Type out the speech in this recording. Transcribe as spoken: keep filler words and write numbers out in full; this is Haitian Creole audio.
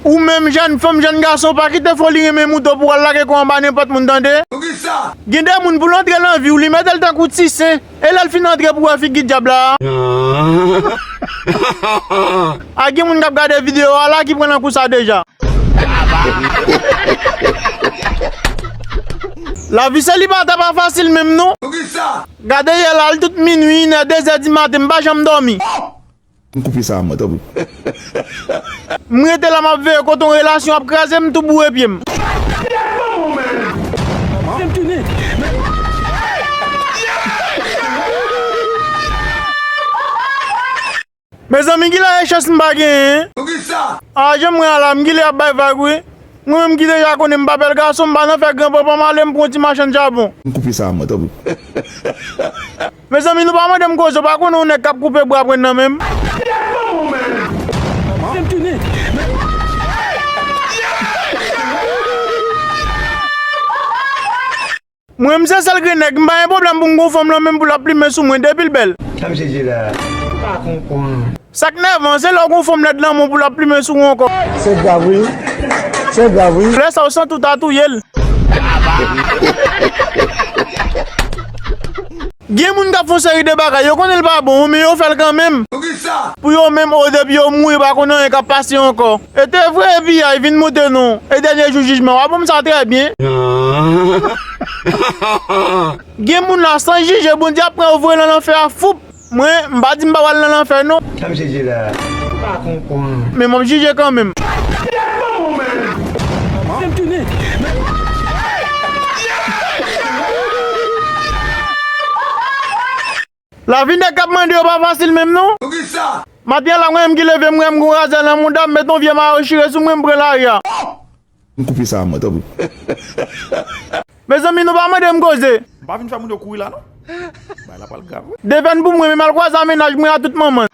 Ou menm jèn fanm, jèn gason, pa kite foli renmen mouton pou w al lage kò w anba nenpòt moun, tande. Gen de moun pou l antre nan vi w, li mete l tankou ti sen. E lè l fin antre pou w wè figi dyab la a. A gen moun k ap gade videyo a la ki pran nan kou sa deja. Lavi selibatè pa fasil menm non. Gade yè la, l tout minwi, inè, dezè di maten, m pa janm dòmi. M koupe sa a mwen, tanpri. M rete la, m ap veye kote yon relasyon ap kraze, m tou boure pye m. Mezanmi, kilè rechèch m pa genyen? Poukisa? A, jan m wè a la, m gile ap bay vag, wi. Mwen menm ki deja konnen m pa bèl gason, m pa nan fè gran papa m ale, m pran yon ti machann chabon. M koupe sa a mwen, tanpri. Mezanmi, nou pa mande m koze, w pa konnen yon nèg k ap koupe bwa pran nan men m. Mwen, m se sèl grenn nèg, m pa gen pwoblèm pou m gon fanm nan men m pou l ap plimen sou mwen depi l bèl. Sa misye di la? M pa konprann. Sa k nèvan, se lè w gon fanm lèd nan men w pou l ap plimen sou ou ankò. Se grav, wi. Se grav, wi. Lè sa, w santi w ta touye l. Gen moun k ap fè yon seri de bagay, yo konnen l pa bon, men yo fè l kanmenm. Poukisa? Pou yo menm, o, depi yo mouri, pa konnen anyen k ap pase ankò. E te vre, epi a vin moute non. E dènye jou jijman, w ap ban m sa trè byen. Gen moun la, san jije, Bondye ap pran yo voye nan lanfè a foup. Mwen, m pa di m pa pral nan lanfè non. Sa misye di la? M pa konprann. Men m ap jije kanmenm. Lavi nèg k ap mande yo pa fasil menm non. Poukisa? Maten an la, mwen menm ki leve, m wè m gon razè nan mouda, m met yon vye mayo chire sou mwen, m pran lari a. M koupe sa a mwen, tanpri. Mezanmi, nou pa mande m koze. M pa vin fè moun yo kouri la, non. Bagay la pral grav, wi. Devèn pou mwen, men m al kwaze a mennaj mwen a tout manman.